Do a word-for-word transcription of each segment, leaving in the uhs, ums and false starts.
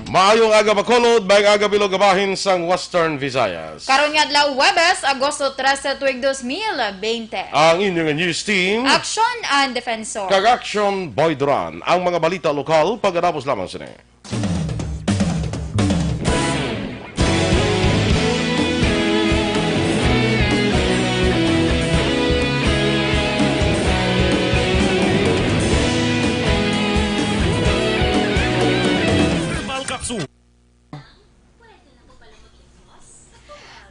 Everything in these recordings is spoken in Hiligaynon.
Maayong aga, Bacolod, maayong aga, bilog nga bahin sang Western Visayas. Karon nga adlaw, Huwebes, Agosto trese, tuig dos mil bente. Ang inyong news team, Action and Defensor. Kag Action Boy Duran. Ang mga balita lokal, pagkatapos lamang sini. Herbal Capsule.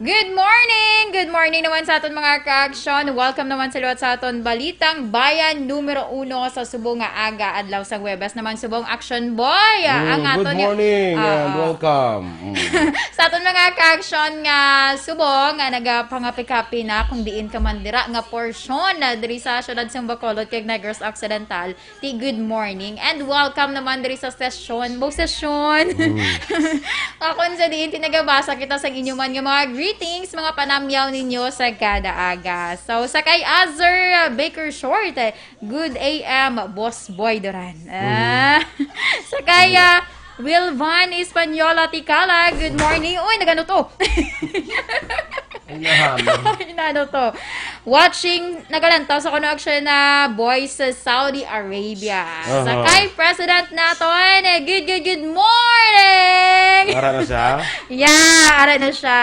Good morning! Good morning naman sa aton mga ka-action. Welcome naman sa liwat sa aton Balitang Bayan numero uno sa subong nga aga, adlaw sa Huwebes naman, subong Action Boy. Mm, ang aton good morning and welcome. Mm. Sa aton mga ka-action nga subong nga nagapangapi-kapi na kung diin ka man dira nga porsyon na diri sa siyudad sa Bacolod kag Negros Occidental, ti good morning and welcome naman diri sa sesyon. Bo sesyon. Mm. Akon sa diin tinagabasa kita sa inyo man nga mga greetings, mga panamyaw ninyo sa kada aga. So, sa kay Azar, uh, Baker Short, eh, good A M, Boss Boy Duran. Mm. Ah, sa kay, uh, Wilvan Española Tikala, good morning. Uy, nagano to? Ay, nahamo. Inano to? Watching, nagalantaw sa connection na boys sa Saudi Arabia. Sa Aha. Kay President naton, eh, good, good, good morning! Ara na siya? Yeah, ara na siya.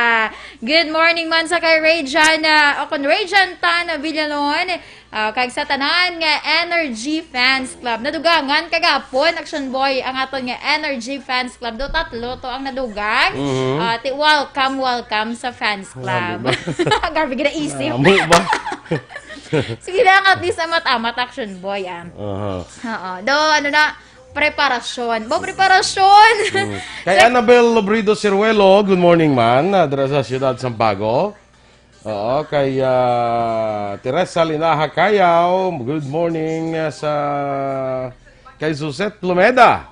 Good morning man sa kay Rayjan, ah, o kung Rayjan Tan Villalon, ah, kag sa tanan nga Energy Fans Club. Nadugangan kagapon, Action Boy, ang aton nga Energy Fans Club. Do tatlo to ang nadugang. Mhm. Ah, ti, welcome, welcome sa Fans Club. Grabe ba? Grabe ginaisip. Amo ba? Sige lang, at least amat-amat, Action Boy, ah. Aha. Oo. Do, ano na, preparasyon. Bo, preparasyon! Mm. Kay Annabel Lobrido Ciruelo, good morning man, ah, dira sa siyudad Sampago. Oo, kay, ah, Teresa Linaha Cayaw, good morning, ah, sa kay Suzette Lumeda.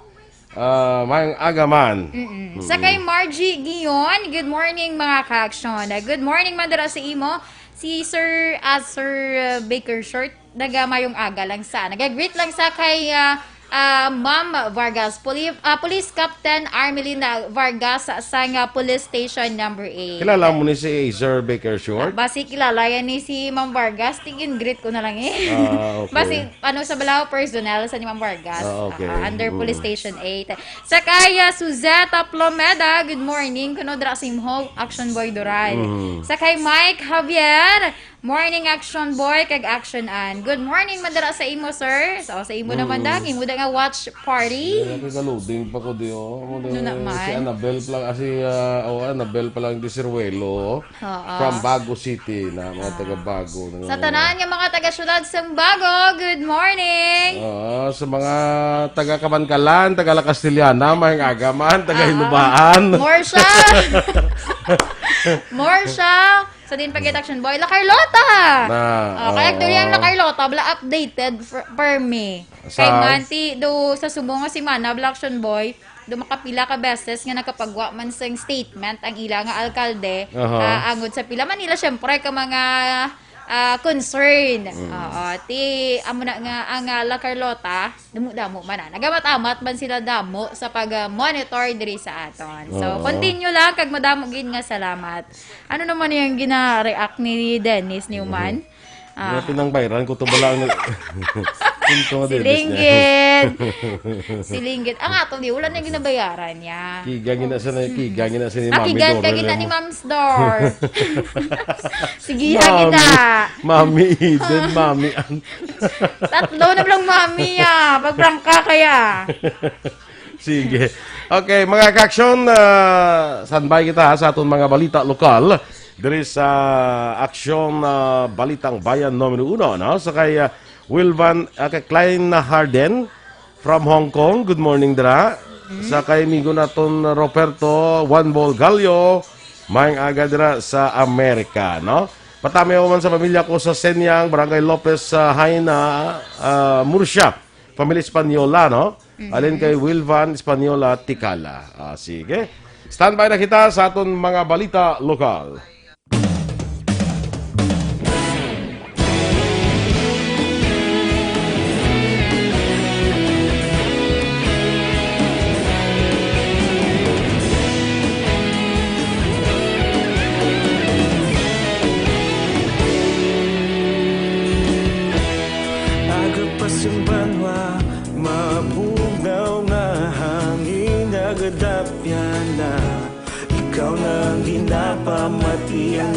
Ah, maayong aga man. Mm-mm. Sa kay Margie Gion, good morning, mga ka-action. Ah, good morning man dira sa imo. Si Sir, ah, Sir, ah, Baker Short, naga mayong aga lang sa. Naga-greet lang sa kay, ah, ah, Ma'am Vargas, Poli-, ah, Police Captain Armelina Vargas sa, sa nga Police Station number eight. Kilala mo ni si Sir Baker Short? Ah, basi kilala yan ni si Ma'am Vargas. Tingin greet ko na lang eh. Ah, okay. Basi, ano, sa Balao personnel sa ni Ma'am Vargas. Ah, okay. Ah, under Mm. Police Station eight. Sa kay, ah, Suzette Plomeda, good morning. Kuno dira sa imho, Action Boy Duran. Mm. Sa kay Mike Javier, morning, Action Boy, kag Action Ann. Good morning, madara sa imo, sir. So, sa imo naman, Mm. dang, imo da nga watch party. Kaya nagka-loading pa ko di, oh. Amo Ano di, naman? Si Annabel pa lang, ah, si, ah, oh, Annabel pa lang di Siruelo. Oo. From Bago City na, mga Ah. taga Bago. Sa tanan nga mga taga-syudad sang Bago, good morning! Oo, sa mga taga Kabankalan, taga La Castellana, maayong aga man, taga Ah. Hinubaan. More siya! More siya! Sa din pag Action Boy, La Carlota! Na, Oh, kaya oo. Durian La Carlota, bala updated for, for me. Kay Sa Manti, do sa subong nga semana, Black Action Boy, do makapila ka beses nga nakapagwa man sing statement ang ila nga alkalde, Aha. ah, angod sa pila man nila, syempre, ka mga, ah, concern. Mm. Oo, ti, amo na nga ang, ah, La Carlota, damo-damo man na. Nagamat-amat man sila damo sa pag, ah, monitor diri sa aton. So, Oo. Continue lang, kag madamo gid nga salamat. Ano naman yung gina-react ni Dennis Newman? Mhm. Ah. Grabe nang bayran ko to bala ang nag-, Pinto nga Si Dennis niya. Linggit. Si Linggit. Ang ato di, wala na yung ginabayaran niya. Kiga gina sa na, kiga gina sa ni Ah, Mami kiga Dor ka gina na ni mo. Ma'am Star. Sige, ha, Mami. Kita. Mami Eden, Ah. Mami An. Tatlo na lang Mami, ah. Pagprangka kaya. Sige. Okay, mga ka-action, ah, standby kita, ha, sa aton mga balita lokal. Diri sa Aksyon, ah, Balitang Bayan numero uno, no? Sa kay, ah, Wilvan, ah, kay Klein Harden from Hong Kong. Good morning, dira. Mm-hmm. Sa kay amigo naton Roberto Juan Bolgallo, maayong aga dira sa Amerika, no? Patami ako man sa pamilya ko sa Senyang, Barangay Lopez, sa Haina, ah, Murcia. Pamilya Espanyola, no? Mhm. Alin kay Wilvan Espanyola Tikala. Ah, sige. Standby na kita sa aton mga balita lokal.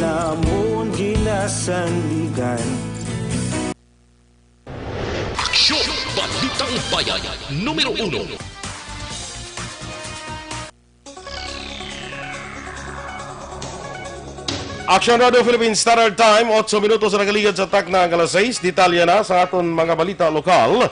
Namon ginasandigan. Aksyon! Balitang Bayan, numero uno. Aksyon Radio Philippine Standard Time, otso minutos na nakaligad sa takna ang alas sais. Detalye na sa aton mga balita lokal.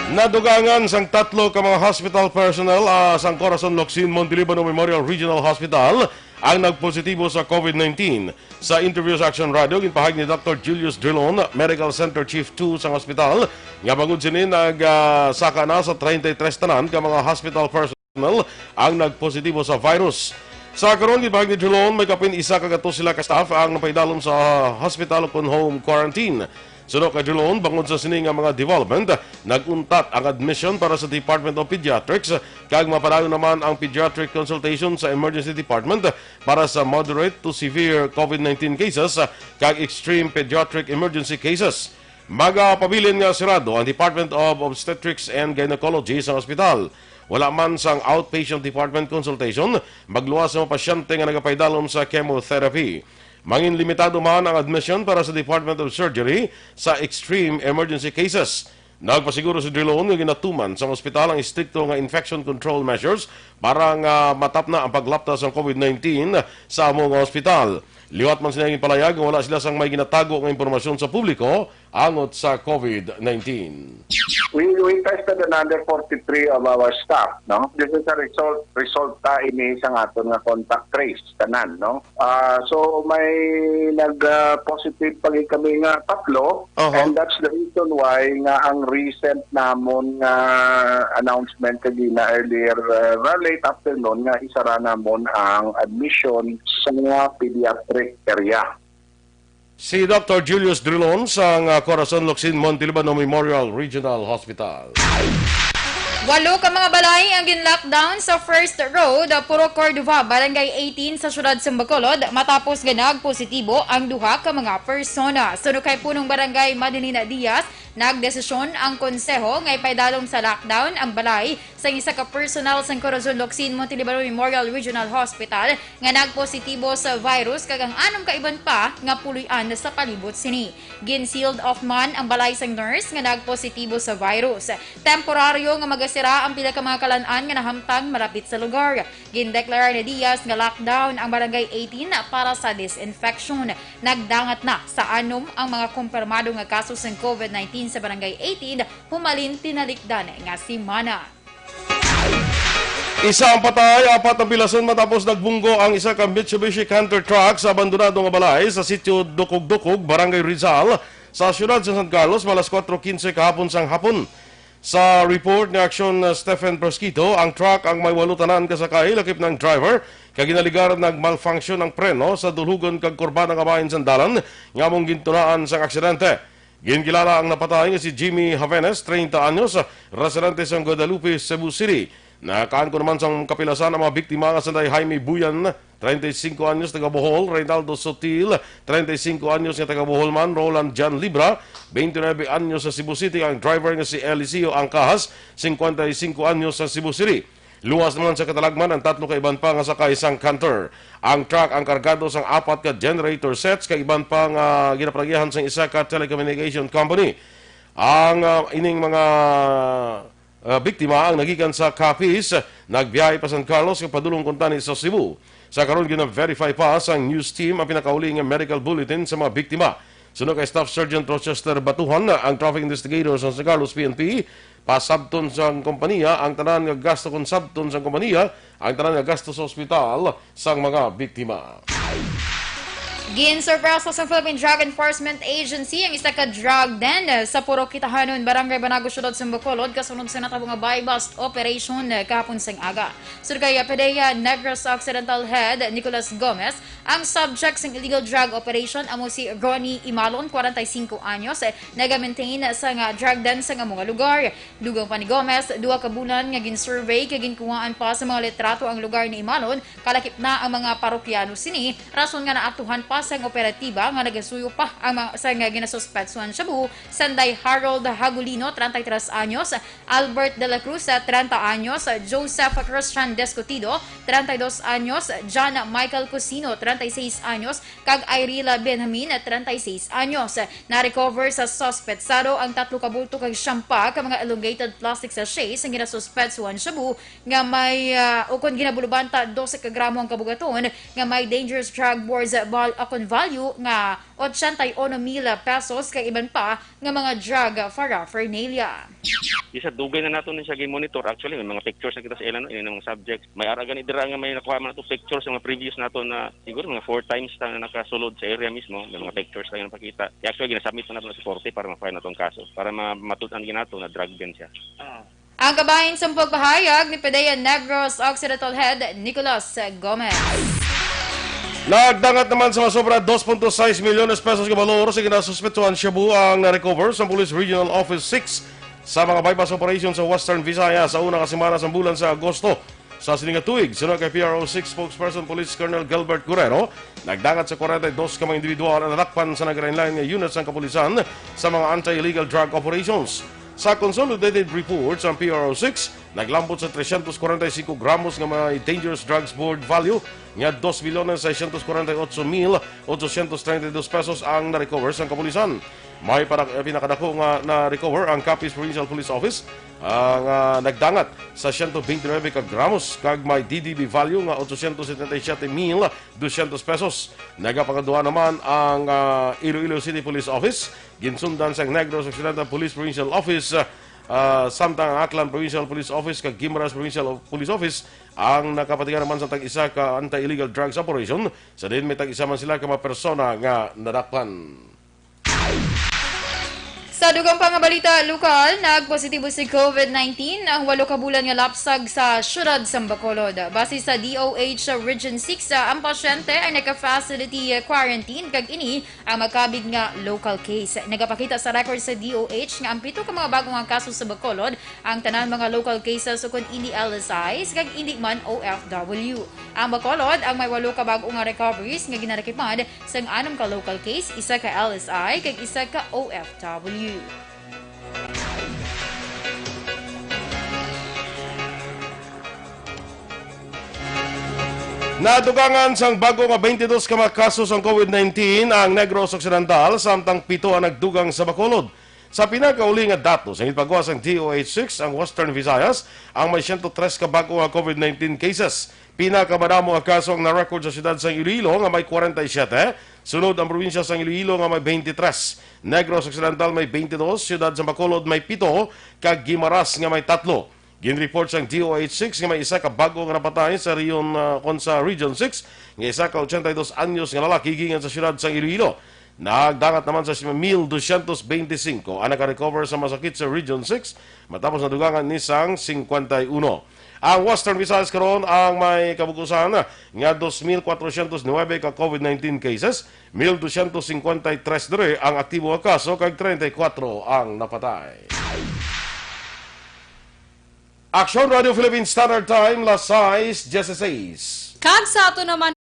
Nadugangan sang tatlo ka mga hospital personnel, ah, sang Corazon Locsin Montiliban Memorial Regional Hospital ang nagpositibo sa COVID nineteen. Sa interview sa Action Radio, ginpahayag ni Doctor Julius Drilon, Medical Center Chief two sang ospital, nga bangod sini nag, ah, saka na sa treinta y tres tanan ka mga hospital personnel ang nagpositibo sa virus. Sa karon, ginpahayag ni Drilon, may kapin isa ka gatos sila ka staff ang napaidalom sa hospital kon home quarantine. Suno kay Drilon, bangod sa sini nga mga development, nag-untat ang admission para sa Department of Pediatrics, kag mapadayon naman ang pediatric consultation sa Emergency Department para sa moderate to severe COVID nineteen cases kag extreme pediatric emergency cases. Magapabilin nga sirado ang Department of Obstetrics and Gynecology sa ospital. Wala man sang outpatient department consultation, magluwas sa mga pasyente nga nagapaidalom sa chemotherapy. Mangin limitado man ang admission para sa Department of Surgery sa extreme emergency cases. Nagpasiguro si Drilon nga ginatuman sang ospital ang istrikto nga infection control measures para nga matapna ang paglapta sang COVID nineteen sa amo nga ospital. Liwat man sila ginpalayag nga wala sila sang may ginatago nga impormasyon sa publiko angot sa COVID nineteen. We, we tested another forty-three of our staff, no? This is a result, resulta ini sa aton nga contact trace, tanan, no? Ah, so may nag ah, positive pa gid kami nga tatlo, Oho. And that's the reason why nga ang recent namon nga announcement kagina earlier, uh, late afternoon, nga isara namon ang admission sa mga pediatric area. Si Doctor Julius Drilon sang, ah, Corazon Locsin Montelibano Memorial Regional Hospital. Walo ka mga balay ang gin-lockdown sa First Road, Purok Cordova, Barangay eighteen sa siyudad sa Bacolod, matapos nga nagpositibo ang duha ka mga persona. Suno kay Punong Barangay Madeline Diaz, nagdesisyon ang konseho nga ipaidalom sa lockdown ang balay sang isa ka personnel sang Corazon Locsin Montelibano Memorial Regional Hospital nga nagpositibo sa virus, kag ang anom ka iban pa nga puloy-an sa palibot sini. Gin-sealed off man ang balay sang nurse nga nagpositibo sa virus. Temporaryo nga magasira ang pila ka mga kalan-an nga nahamtang malapit sa lugar. Gindeklarar ni Diaz nga lockdown ang Barangay eighteen para sa disinfection. Nagdangat na sa anom ang mga kumpirmado nga kaso sang COVID nineteen sa Barangay eighteen humalin tinalikdan nga semana. Isa ang patay, apat ang pilason matapos nagbunggo ang isa ka Mitsubishi Canter truck sa abandonado nga balay sa sitio Dukog-Dukog, Barangay Rizal, sa siyudad sa San Carlos, malas kuwatro quince kahapon sang hapon. Sa report ni Aksyon Stephen Prosquito, ang truck ang may walo tanan ka sakay, lakip na ang driver, kag ginaligar nag-malfunction ang preno sa dulhugon kag kurbana nga bahin sang dalan nga among gintunaan sang aksidente. Ginkilala ang napatay nga si Jimmy Javenes, treinta anyos, residente sa Guadalupe, Cebu City. Nakaangkon naman sang kapilasan ang mga biktima nga sanday Jaime Buyan, treinta y cinco anyos, taga Bohol, Reynaldo Sotil, treinta y cinco anyos nga taga Bohol man, Roland John Libra, twenty-nine anyos sa Cebu City, ang driver nga si Eliseo Angcajas, cincuenta y cinco anyos sa Cebu City. Luwas naman sa katalagman ang tatlo ka iban pa nga sakay sang Canter. Ang truck ang kargado sang apat ka generator sets kag iban pa nga ginapanagihan sang isa ka telecommunication company. Ang, ah, ining mga, ah, biktima ang nagikan sa Capiz, nagbiyahe pa San Carlos kag padulong kuntani sa Cebu. Sa karon, gina-verify pa sang news team ang pinakauli nga medical bulletin sa mga biktima. Suno kay Staff Sergeant Rochester Batuhan, ang traffic investigator sa San Carlos P N P, pasabton sang kompanya ang tanan nga gasto kon sabton sang kompanya ang tanan nga gasto sa ospital sang mga biktima. Ginsorpresa sa Philippine Drug Enforcement Agency ang isa ka drug den sa Purok Kitahanon, Barangay Banago, Siyudad sa Bacolod, kasunod sa natabo nga buy-bust operation kahapon sang aga. Suno kay P D E A Negros Occidental Head Nicolas Gomez, ang subject sang illegal drug operation amo si Ronnie Imalon, kwarenta y singko anyos, naga-maintain sa nga drug den sa amo nga lugar. Dugang pa ni Gomez, duha ka bulan nga gin-survey kag ginkuhaan pa sa mga litrato ang lugar ni Imalon, kalakip na ang mga parokyano sini, rason nga naatuhan pa sang operatiba nga nagasuyo pa ang mga, sa nga ginasuspetsuhan shabu, sanday Harold Hagulino, treinta y tres anyos, Albert de la Cruz, treinta anyos, Joseph Christian Descotido, treinta y dos anyos, John Michael Cusino, treinta y seis anyos, kag Irila Benjamin, treinta y seis anyos. Na-recover sa suspetsado ang tatlo ka bulto kag siyam pa ka mga elongated plastic sachets nga ginasuspetsuhan shabu nga may, ah, ukon ginabulubanta dose ka gramo ang kabugaton nga may dangerous drug boards, val-, akon value nga ochenta y uno mil pesos kag iban pa nga mga drug paraphernalia. Isa, dugay na nato ni siya gi-monitor. Actually, may mga pictures na kita sa ilan, no? Ini mga subject. May ara gani dira nga may nakuha man nato pictures sa mga previous nato na siguro mga four times na nakasulod sa area mismo. May mga pictures na yung pakita. Actually, ginasubmit na nato sa korte para ma-file natong kaso, para ma-, matutan ginato na drug den siya. Ang kabahin sang pagpahayag ni P D E A Negros Occidental Head Nicolas Gomez. Nagdangat naman sa masobra dos punto sais milyones pesos nga balor sa ginasuspetsuhan shabu ang na-recover sa Police Regional Office six sa mga buy-bust operation sa Western Visayas sa una ka semana sang bulan sa Agosto sa sini nga tuig. Suno kay P R O six spokesperson Police Colonel Gilbert Guerrero, nagdangat sa kwarenta y dos ka mga individual ang nadakpan sa naglain-lain nga unit sang kapulisan sa mga anti-illegal drug operations. Sa consolidated report sang P R O six, naglambot sa trescientos kwarenta y cinco gramos nga may dangerous drugs board value nga dos milyones seiscientos kwarenta y ocho mil ochocientos treinta y dos pesos ang na-recover sang kapulisan. May para-, pinakadako nga na-recover ang Capiz Provincial Police Office, ah, nga nagdangat sa siyento bente nuebe ka gramos kag may D D B value nga ochocientos setenta y siete mil doscientos pesos. Nagapangaduha naman ang, ah, Iloilo City Police Office, ginsundan sang Negros Occidental Police Provincial Office, ah, samtang ang Aklan Provincial Police Office kag Guimaras Provincial Police Office ang nakapatigaran naman sa tag-isa ka anti-illegal drugs operation, sa diin may tag-isa man sila ka mga persona nga nadakpan. Sa dugang pa nga balita lokal, nagpositibo sa COVID nineteen ang walo ka bulan nga lapsag sa siyudad sang Bacolod. Base sa D O H Region six, ang pasyente ay naka-facility quarantine kag ini ang makabig nga local case. Nagapakita sa record sa D O H nga ang pito ka mga bago nga kaso sa Bacolod ang tanan mga local cases ukon indi L S Is kag indi man O F W. Ang Bacolod ang may walo ka bago nga recoveries nga ginarikipad sang anom ka local case, isa ka L S I, kag isa ka O F W. Nadugangan sang bago nga twenty-two ka mga kaso sang COVID nineteen ang Negros Occidental, samtang pito ang nagdugang sa Bacolod. Sa pinakauli nga datos, ang ginpagawas sang D O H six, ang Western Visayas ang may siyento tres ka bago nga COVID nineteen cases. Pinakamadamo nga kaso ang na-record sa siyudad sang Iloilo nga may kwarenta y siyete, sunod ang probinsya sang Iloilo nga may twenty-three, Negros Occidental may twenty-two, siyudad sa Bacolod may pito, kag Guimaras nga may tatlo. Ginreport sang D O H six nga may isa ka bago nga napatay sa rehiyon, ah, kon sa Region six, nga isa ka ochenta y dos anyos nga lalaki gikan sa siyudad sang Iloilo. Nagdangat naman sa mil dosyentos benti singko ang naka-recover sa masakit sa Region six, matapos nadugangan ni sang singkwenta y uno. Ang Western Visayas karon ang may kabug-usan nga dos mil kwatrosyentos nuebe ka COVID nineteen cases, mil dosyentos singkwenta y tres diri ang aktibo nga kaso, kag treinta y kuwatro ang napatay. Aksyon Radio Philippine Standard Time, las sais dieciséis. Kag sa ato naman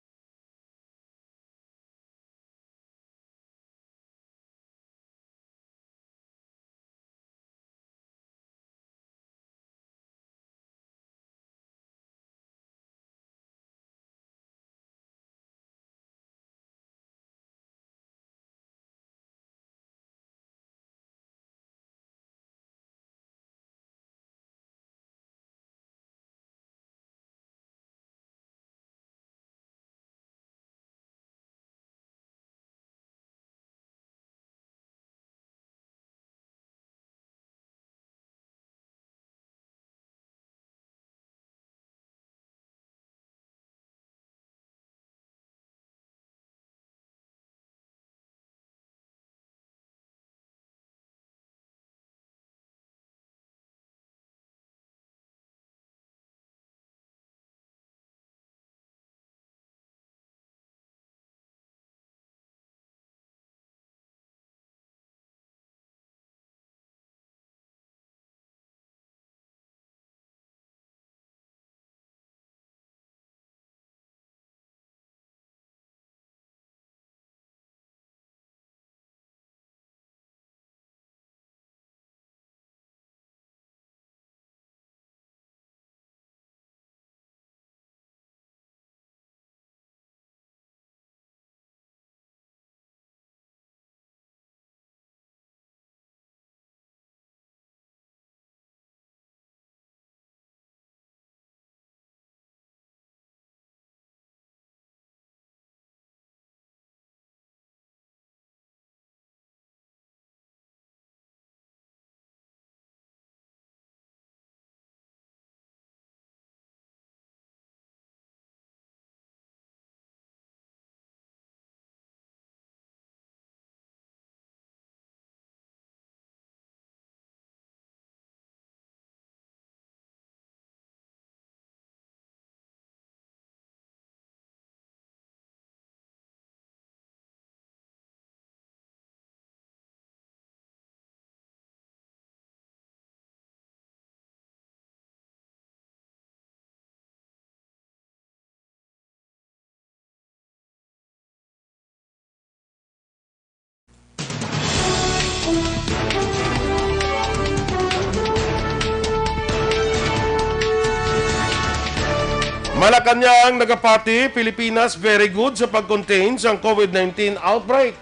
Malacañang nagapati, Pilipinas very good sa pag-contain sang COVID nineteen outbreak.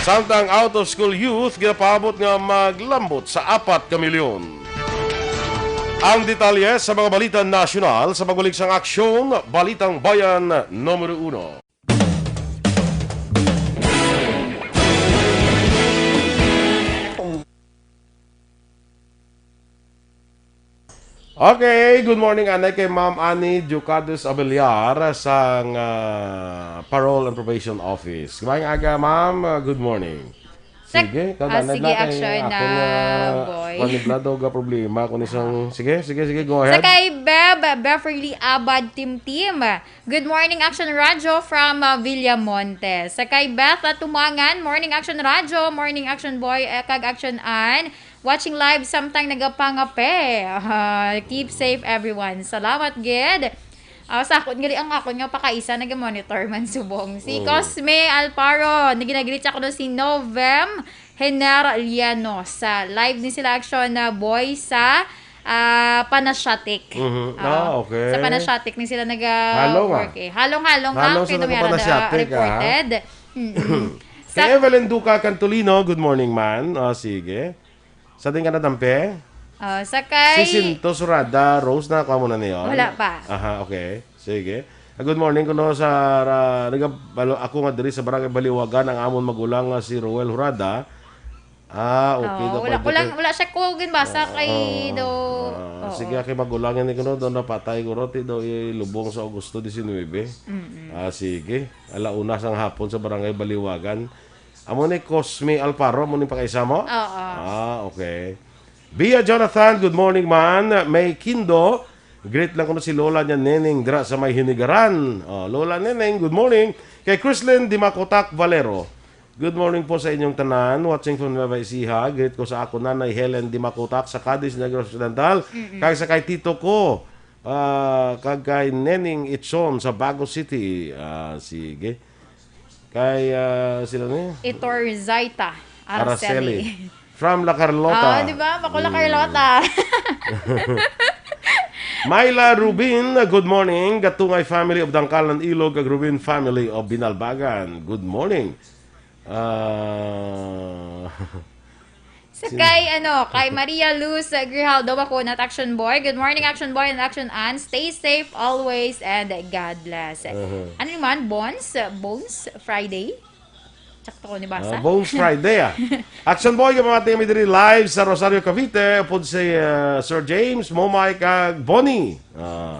Samtang out-of-school youth ginapaabot nga maglambot sa apat ka milyon. Ang detalye sa mga balita nasyonal sa pagbalik sang Aksyon, Balitang Bayan numero uno. Okay, good morning, anay kay Ma'am Annie Ducados Abellar sang, ah, Parole and Probation Office. Maayong aga, ma'am. Ah, good morning. Sige, ikaw, ah, nanay sige, na kay action ako na, nga, boy. Panibla daw ga problema ako ni sang, sige, sige, sige, go ahead. Sa kay Beb, Beverly Abad Tim Tim. Good morning, Action Radyo from, uh, Villamontes. Sa kay Beth at Tumangan, morning, Action Radyo, morning, Action Boy, eh, kag Action Ann. Watching live samtang nagapangape. Ah, keep safe, everyone. Salamat gid. Ah, sa akon gali ang akon nga pakaisa naga-monitor man subong. Si Mm. Cosme Alparo, naginagreet sa kuno si Novem Hener Liano. Sa live ni sila Action na boy sa, ah, Panasiatic. Mhm. Ah, Ah, okay. Sa Panasiatic ni sila naga Halong, ah. work eh. Halong-halong Halong nga, sila kay naga Nomerada Panasiatic, ah. reported. Mm-mm. Kay Sa Evelyn Duca Cantolino, good morning, man. Ah, sige. Sa din ka na, Dampe? Ah, sa kay Si Sinto Surada, Rose, na kuha mo na niyo? Wala pa. Aha, okay. Sige. Ah, good morning kuno sa ra-, naga-, balo-, ako nga diri sa Barangay Baliwagan, ang amon magulang nga si Roel Hurada. Ah, okay. Oh, daw wala, pwede wala, ko wala siya ko ginbasa Oo, kay oo. do. Ah, Oo. sige, kay magulang ni kuno daw napatay ko roti daw ilubong sa Agosto diecinuebe. Mm-mm. Ah, sige. Ala una sang hapon sa Barangay Baliwagan. Amo ni Cosme Alparo, amo ni pakaisa mo? Oo. Ah, okay. Bia Jonathan, good morning, man. May Kindo, greet lang kuno si Lola niya Neneng dira sa may Hinigaran. Oh, Lola Neneng, good morning. Kay Chrislyn Dimacotac Valero, good morning po sa inyong tanan. Watching from Nueva Ecija. Greet ko sa ako nanay Helen Dimacotac sa Cadiz, Negros Occidental. Mm-mm. Kag sa kay tito ko, ah, kag kay Neneng Itson sa Bago City. Ah, sige. Kay, ah, sila ni? Itor Zaita Araceli. Araceli. From La Carlota. Ah, di ba? Bako La Mm. Carlota. Myla Rubin, good morning. Gatungay family of Dangkalan, Ilog, kag Rubin family of Binalbagan. Good morning. Ah, Sa Sino? kay, ano, kay Maria Luz Grijaldo, ako, not Action Boy. Good morning, Action Boy and Action Ann. Stay safe always and God bless. Uh-huh. Ano naman? Bones? Bones? Friday? Sakto ko ni basa? Ah, Bones Friday, ah. Action Boy, kapamati kami diri live sa Rosario, Cavite, upod si, ah, Sir James, Momay, kag Bonnie. Ah.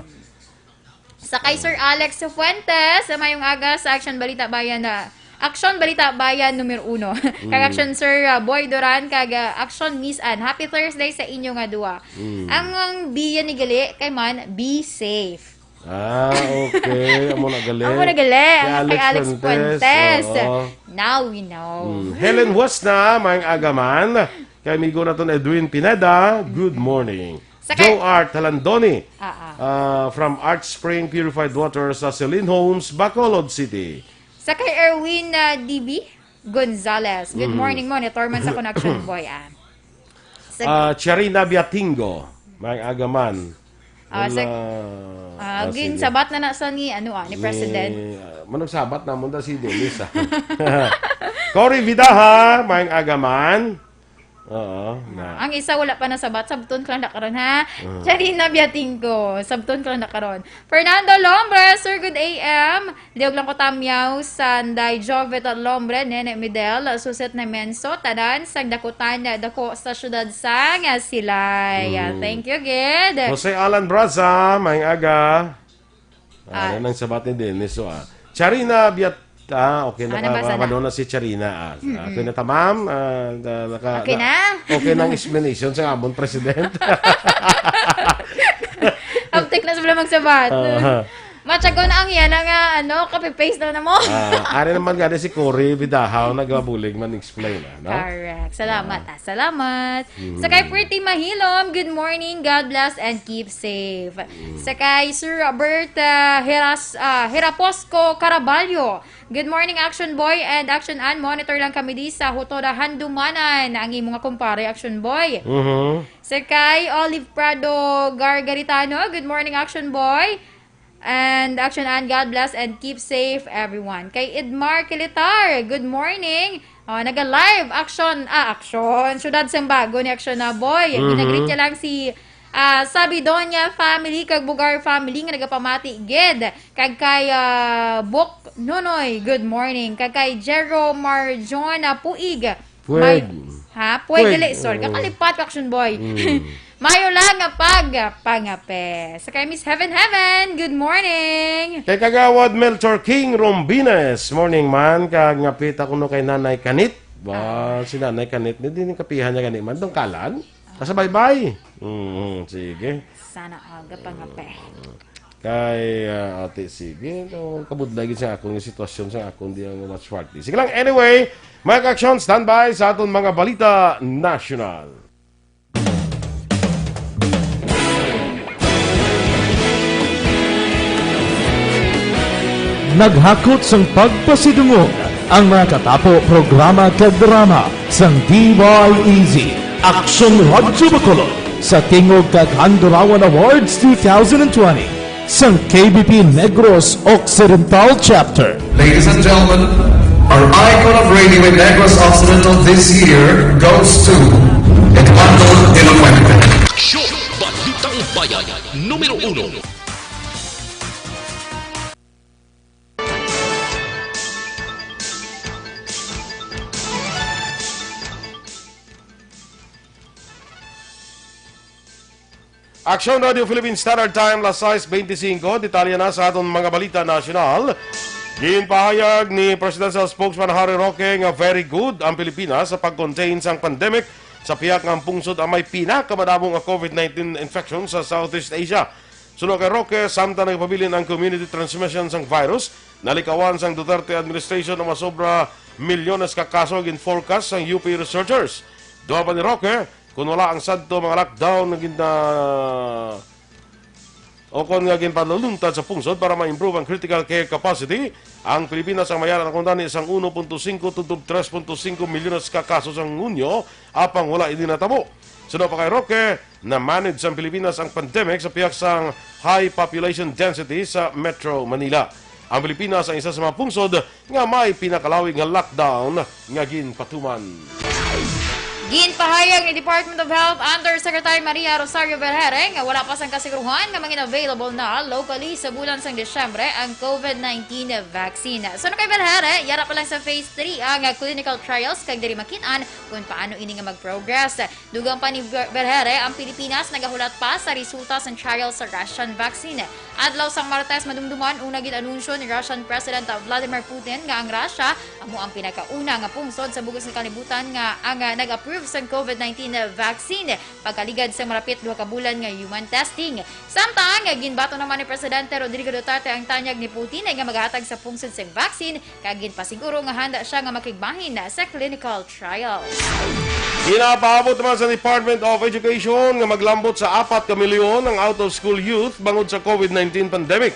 Sa kay Sir Alex Fuentes, sa mayong aga sa Action Balita Bayan na, Action Balita Bayan numero uno. Kag Mm. Action Sir, ah, Boy Duran, kag, ah, Action Miss Ann. Happy Thursday sa inyo nga duwa. Mm. Ang, ang biya ni gali, kay man, be safe. Ah, okay. Amo na gali. Amo na gali. Kay Ang kay Alex Alex Fuentes. Fuentes. Oo. Now we know. Mm. Helen Huesna, mayong aga man. Kay amigo naton Edwin Pineda, good morning. Sa kay Joe Art Halandoni, Ah, ah. ah, from Art Spring Purified Water sa Celine Homes, Bacolod City. Sa kay Erwin, ah, D B Gonzalez. Good Mhm. morning, monitor man sa Connection Boy, ah. Sa Ah, Charina Biatingo, may agaman. Ah, sa Wala. Ah, Ah, gin, sige. sabat na na sa ni, ano, ah, ni Ni, President. ah, manong sabat namon da si Dennis, ah. Cory Vidaha, may agaman. Oo, na. Ang isa wala pa nasabat, sabton ko lang na karon, ha? Ah. Charina Biatingko, sabton ko lang na karon. Fernando Lombre, Sir, good A M. Liog lang ko tamyaw, Sanday Jovet Lombre, Nene Midel, Suset Nemenso, tanan sang dakutan, dako sa syudad sang Silay. Mm. Thank you, gid. Jose Alan Braza, maayong aga. Ah, Ah. yan ang sabat ni Dennis, so, ah. Charina Biat-, ah, okay, Ah, naka-, nabasa na. ano na si Charina, ah. Ah, Mm-mm. okay na tamam, ah, na-, naka-, Okay na? na-, okay na ang explanation sa amon president. Abtik na sa wala magsabat. Ah. Matyago na ang yan, ang, ah, ano, copy-paste na na mo. Ah, ari naman gani si Cory Bidahaw, nagabulig man explain, ah, no? Correct. Salamat, Ah. ah. Salamat. Mhm. Sa kay Pretty Mahilom, good morning, God bless, and keep safe. Mm. Sa kay Sir Robert, ah, Heras-, ah, Heraposco Caraballo, good morning, Action Boy and Action Ann. Monitor lang kami di sa Hutoda Handumanan, ang imo nga kumpare, Action Boy. Mhm. Sa kay Olive Prado Gargaritano, good morning, Action Boy. And action, and God bless and keep safe everyone. Kay Edmar Kilitar, good morning. Oh, naga-live action, ah, action. Syudad sang Bago ni action na boy. Mhm. Ginagreet niya lang si, ah, Sabidonia family kag Bugar family nga nagapamati gid. Kag kay, ah, Bok Nonoy, good morning. Kag kay Jero Marjon, ah, Puig. Puwag. May, ha? Puwag, Puwag. Dili, sorry. Oo. Kakalipat, action boy. Mm. Mayo lang nga pag, pangape. Sa kay Miss Heaven Heaven, good morning. Kay Kagawad Melchor King Rombines, morning man, kag ngapita kuno kay Nanay Kanit. Ba, Ah. si Nanay Kanit, di din kapihan niya gani man, dong kalan. Nasa baybay. Mm, sige. Sana all, gapangape. Kay, ah, ate, sige. No, kabudlay gid sa akong sitwasyon sa akong di ang watch party. Sige lang, anyway, mga ka-aksyon, standby sa aton mga balita nasyonal. Naghakot sang pagpasidungog ang mga katapo programa kag drama sang D Y E Z, Aksyon Radyo Bacolod, sa Tingog kag Handurawan Awards two thousand twenty sang K B P Negros Occidental Chapter. Ladies and gentlemen, our icon of radio in Negros Occidental this year goes to Eduardo de la Fuente. Aksyon! Balitang Bayan, numero uno. Aksyon Radio Philippine Standard Time, las sais beintisinko. Detalye na sa aton mga balita nasyonal. Ginpahayag ni Presidential Spokesman Harry Roque nga very good ang Pilipinas sa pag-contain sang pandemic, sa pihak nga ang pungsod ang may pinakamadamo nga COVID nineteen infection sa Southeast Asia. Suno kay Roque, samtang nagapabilin ang community transmission sang virus, nalikawan sang Duterte administration ang masobra milyones ka kaso, gin-forecast sang U P researchers. Duha pa ni Roque, kung wala ang sadto mga lockdown nga gin-, ah, o kon nga ginpaluluntad sa pungsod para ma-improve ang critical care capacity, ang Pilipinas ang mayara na kuntani sang uno punto singko tubtob tres punto singko milyones ka kaso sang Hunyo, apang wala ini natabo. Suno pa kay Roque, na-manage sang Pilipinas ang pandemic sa pihak sang high population density sa Metro Manila. Ang Pilipinas ang isa sa mga pungsod nga may pinakalawig nga lockdown nga ginpatuman. Ginpahayag ni Department of Health Undersecretary Maria Rosario Vergere nga wala pa sang kasiguruhan nga mangin available na locally sa bulan sang Disyembre ang COVID nineteen vaccine. Suno kay Vergere, yara pa lang sa phase three ang clinical trials kag diri makit-an kung paano ini nga mag-progress. Dugang pa ni Ver-, Vergere, ang Pilipinas nagahulat pa sa resulta sang trial sa Russian vaccine. Adlaw sang Martes madumduman, una gid anunsyo ni Russian President Vladimir Putin nga ang Russia amo ang pinakauna nga pungsod sa bug-os nga kalibutan nga ang, ah, nag-approve sang COVID nineteen vaccine pagkaligad sa malapit duha ka bulan nga human testing. Samtang, ginbaton naman ni Presidente Rodrigo Duterte ang tanyag ni Putin nga maghatag sa pungsod sang vaccine kag ginpasiguro nga handa siya nga makigbahin sa clinical trials. Ginapaabot naman sa Department of Education nga maglambot sa apat ka milyon ang out-of-school youth bangod sa COVID nineteen pandemic.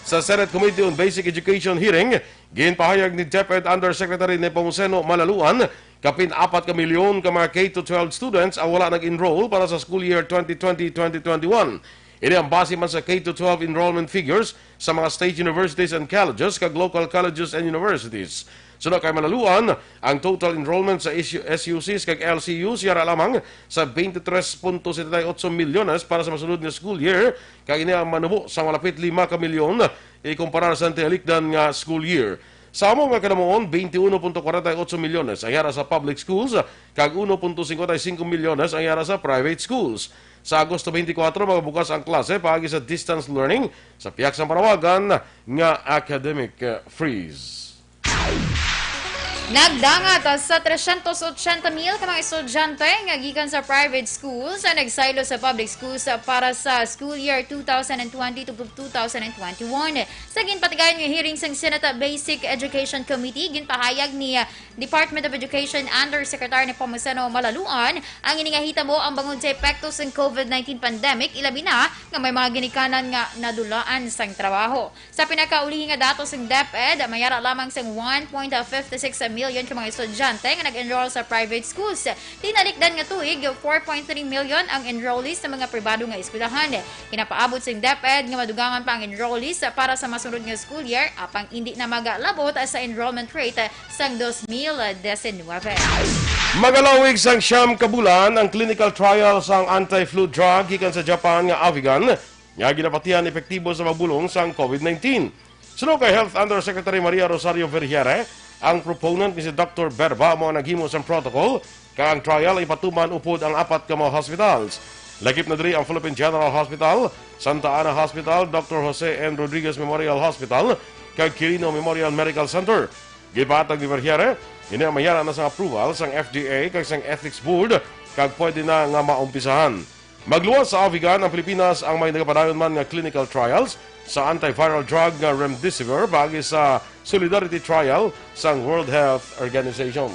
Sa Senate Committee on Basic Education hearing, ginpahayag ni DepEd Undersecretary Nepomuceno Malaluan, kapin apat ka milyon ka mga K to twelve students ang wala nag-enroll para sa school year twenty twenty, twenty twenty-one. Ini ang base man sa K to twelve enrollment figures sa mga state universities and colleges kag local colleges and universities. Suno kay Malaluan, ang total enrollment sa S U Cs kag L C Us yara lamang sa twenty-three point setenta y ocho milyones para sa masunod nga school year, kag ini ang manubo sa malapit lima ka milyon ikumparar sa tiyalikdan nga school year. Sa amo nga kanamuon, twenty-one point kwarenta y ocho milyones ang yara sa public schools, kag one point cincuenta y cinco milyones ang yara sa private schools. Sa Agosto twenty-four, magabukas ang klase paagi sa distance learning sa pihak sang panawagan nga academic, eh, freeze. Nagdangat sa tresyentos otsenta mil ka mga estudyante nga gikan sa private schools ang nagsaylo sa public schools para sa school year two thousand and twenty to two thousand and twenty-one. Sa ginpatigayon nga hearing sang Senate Basic Education Committee, ginpahayag ni, ah, Department of Education Undersecretary Nepomuceno Malaluan ang ini nga hitabo ang bangod sa epekto sang COVID nineteen pandemic, ilabi na nga may mga ginikanan nga nadulaan sang trabaho. Sa pinakaulihi nga datos sang DepEd, mayara lamang sang one point fifty six million ka mga estudyante nga nag-enroll sa private schools. Tinalikdan nga tuig, four point three million ang enrollees sa mga pribado nga eskwelahan. Ginapaabot sing DepEd nga madugangan pa ang enrollees para sa masunod nga school year, apang indi na magalabot sa enrollment rate sang dos mil diecinueve. Magalawig sang siyam ka bulan ang clinical trial sang anti-flu drug gikan sa Japan nga Avigan, nga ginapatihan epektibo sa pagbulong sang COVID nineteen. Suno kay Health Undersecretary Maria Rosario Vergeire, ang proponent nga si Doctor Berba amo ang naghimo sang protocol, kag ang trial ipatuman upod ang apat ka mga hospitals. Lakip na diri ang Philippine General Hospital, Santa Ana Hospital, Doctor Jose N. Rodriguez Memorial Hospital, kag Quirino Memorial Medical Center. Gibahatag ni Vergeire, ini ang mayara na sang approval sang F D A kag sang Ethics Board, kag pwede na nga maumpisahan. Magluwas sa Avigan ang Pilipinas ang may nagapadayon man nga clinical trials sa antiviral drug nga remdesivir paagi sa Solidarity Trial sang World Health Organization.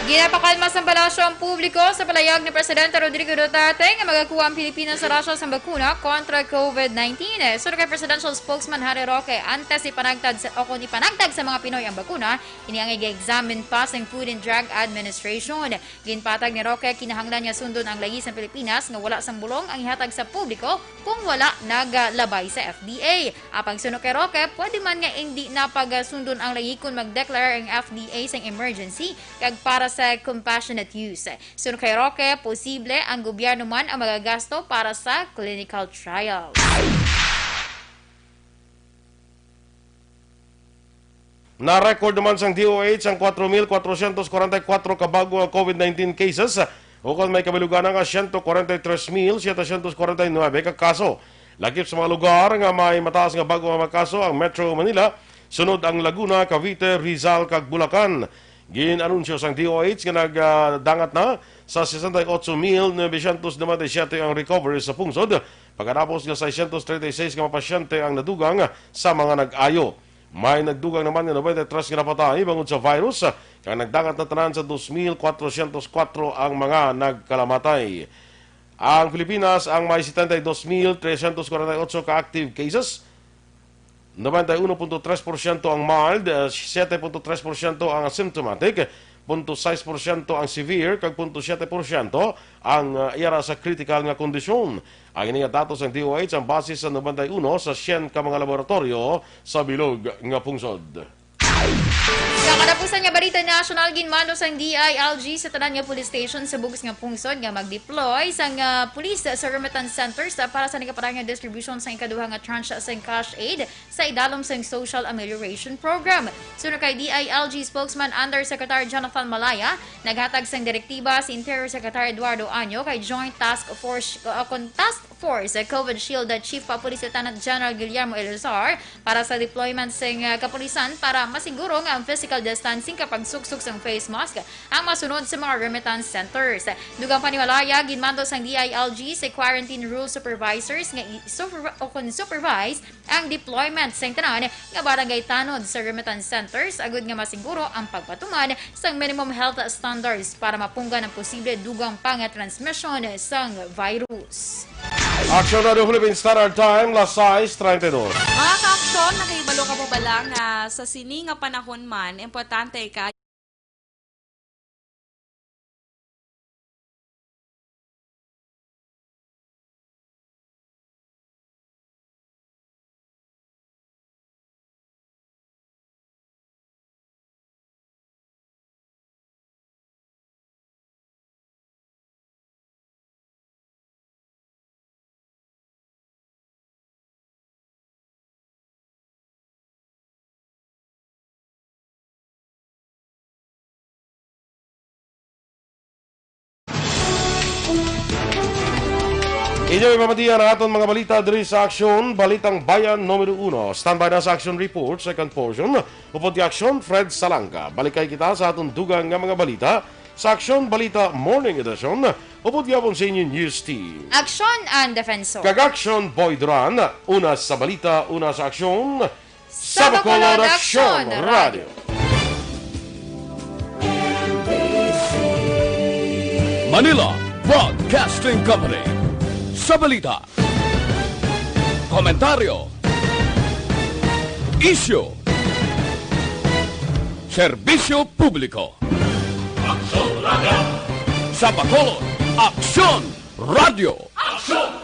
Ginapakalma sang palasyo ang publiko sa palayag ni Presidente Rodrigo Duterte nga magakuha ang Pilipinas sa Russia sang bakuna kontra COVID nineteen. Suno kay Presidential Spokesman Harry Roque, antes ipanagtad sa, o kon ipanagtag sa mga Pinoy ang bakuna, ini ang iga-examine pa sang Food and Drug Administration. Ginpatag ni Roque, kinahanglan nga sundon ang layi sa Pilipinas nga wala sang bulong ang ihatag sa publiko kung wala nagalabay sa F D A. Apang suno kay Roque, pwede man nga indi na pagasundon ang layi kon mag-declare ang F D A sang emergency kag para sa compassionate use. Suno kay Roque, posible ang gobyerno man ang magagasto para sa clinical trials. Na-record naman sang D O H ang kwatro mil kwatrosyentos kwarenta y kwatro ka bago nga COVID nineteen cases, ukon may kabilugan nga siyento kwarenta y tres mil setecientos kwarenta y nuebe ka kaso. Lakip sa mga lugar nga may mataas nga bago nga mga kaso ang Metro Manila, sunod ang Laguna, Cavite, Rizal, kag Bulacan. Gin-anunsyo sang D O H nga nagdangat na sa sesenta y ocho mil novecientos noventa y siete ang recovery sa pungsod, pagkatapos nga seiscientos treinta y seis ka mga pasyente ang nadugang sa mga nag-ayo. May nagdugang naman nga noventa y tres nga napatay bangod sa virus, kag nagdangat na tanan sa dos mil kwatrosyentos kwatro ang mga nagkalamatay. Ang Pilipinas ang may setenta y dos mil tresyentos kwarenta y ocho ka active cases, noventa y uno punto tres porsyento ang mild, eh, siete punto tres porsyento ang asymptomatic, punto sais porsyento ang severe, kag punto siyete porsyento ang, ah, yara sa critical nga kondisyon. Ang ini nga datos sang D O H ang base sa noventa y uno sa syen ka mga laboratoryo sa bilog nga pungsod. Sa katapusan nga balita nasyonal, ginmando sang D I L G sa tanan nga police station sa bug-os nga pungsod nga mag-deploy sang, ah, police sa remittance centers, ah, para sa nagapadayon nga distribution sang ikaduha nga tranche sang cash aid sa idalom sang Social Amelioration Program. Suno kay D I L G spokesman Undersecretary Jonathan Malaya, naghatag sang direktiba si Interior Secretary Eduardo Año kay Joint Task Force, uh, kon Task Force, uh, COVID Shield, uh, Chief pa Police Lieutenant General Guillermo Elizar para sa deployment sing, uh, kapulisan para masiguro nga ang physical distancing kag pagsuksok sang face mask ang masunod sa mga remittance centers. Dugang pa ni Malaya, ginmando sang D I L G sa quarantine rule supervisors nga i-, supervi-, o kon supervise ang deployment sang tanan nga barangay tanod sa remittance centers agud nga masiguro ang pagpatuman sang minimum health standards para mapunggan ang posible dugang pa nga transmisyon sang virus. Aksyon Radio Philippine Standard Time, las sais treinta y dos. Mga kaaksyon, nakahibalo kamo bala nga sa sini nga panahon man, importante ka Inyo ipamatian ang aton mga balita diri sa Aksyon, Balitang Bayan numero uno. Standby na sa Aksyon Report, second portion. Upod kay Aksyon, Fred Salanga. Balikay kita sa aton dugang nga mga balita sa Aksyon Balita Morning Edition. Upod gyapon sa inyo News Team. Aksyon ang Defensor. Kag Aksyon Boy Duran. Una sa balita, una sa aksyon. Sa Bacolod Aksyon Radio. Manila Broadcasting Company. Sa balita, komentaryo, isyu, Serbisyo publiko. Aksyon Radio. Sa Bacolod, Aksyon Radio. Aksyon